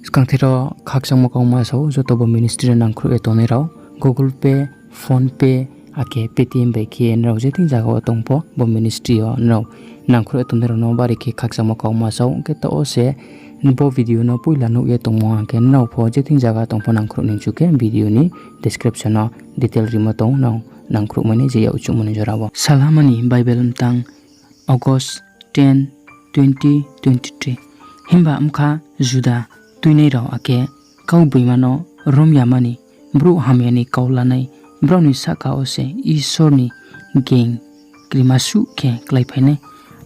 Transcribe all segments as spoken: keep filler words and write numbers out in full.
Skangthe ro khakchangmo kauma sa ou, joto bo ministry no nangkhruh ye tongnai rao, Google Pay, PhonePe, akhe Paytm bai khe nrao je thing zaga wo tong pho, bo ministry yo nrao nangkhruh ye tongnai rao no bari khe khakchangmo kauma sa ou. Hing khe taoh wo se bo video no poila nuh ye tongmo hing khe nrao pho je thing zaga tong pho nangkhruh ni chu khe video ni description no detail rimo tong, nrao nangkhruhmai nai je yak chuhmo ni jora wo. Salhama ni Bible mtang, August ten, twenty twenty-three. Himba bkha Juda tuinai rao akhe kauboima no rom yama ni brouh hamya ni kau lanai, brao ni sahka wo se Isor ni geng krima suh khe kláiphai nai.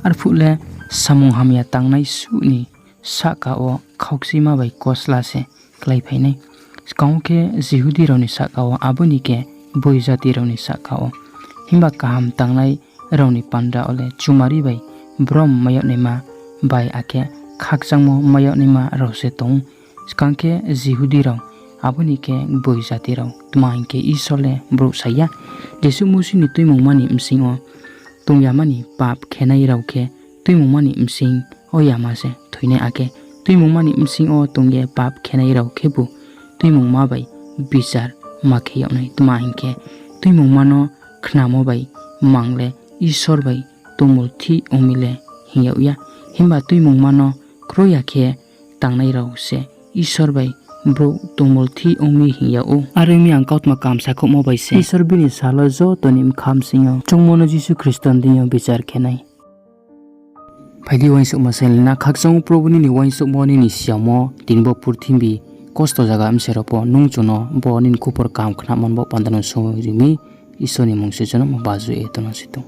Arphuh le samung hamya tangnai suh ni sahka wo khaukchima bai kosla se kláiphai nai. Skang wo khe Jihudi rao ni sahka wo, abo ni khe gboi jati rao ni sahka wo. Himba kaham tangnai rao ni panda wo le chumari bai brom mai yag naima bai akhe khakchangmo mai yag naima rao se tong ou. Skang khe Jihudi rao, abo ni khe gboi jati rao. Tma hing khe, Isor le brouh sa ya. Jesuh Mosi ni Tuimungma ni bsing yo tong yama ni pap khenai rao khe Tuimungma ni bsing yo yama se thoinai, akhe Tuimungma ni bsing yo tong ye pap khenai rao khebu Tuimungma bai bichar ma khe yag nai. Tma hing khe, Tuimungma no khnamo bai mang le Isor bai tongmulthih ong mi le hing yag ya. Himba Tuimungma no kroi ya khe tangnai rao se Isor bai brouh tongmulthih ong mi hing yag ou. Are ong mi, ang kautma kaham sakhouhmo bai se Isor bini sal wo joto ni bkha bsing yo choungmo no Jisu Khristo ni deing yo bichar khe nai. Phai di, uaingsouhma sainglai na. Khakchang ou Probu, nini uaingsouhmo, nini siyaomo tini bo purthimbi kosto zaga bse rao pho nung chung no bo nini khupor kaham khnamo ni bo panda no soi ri mi. Isor ni mmung se jonom baju ye tong no se tong.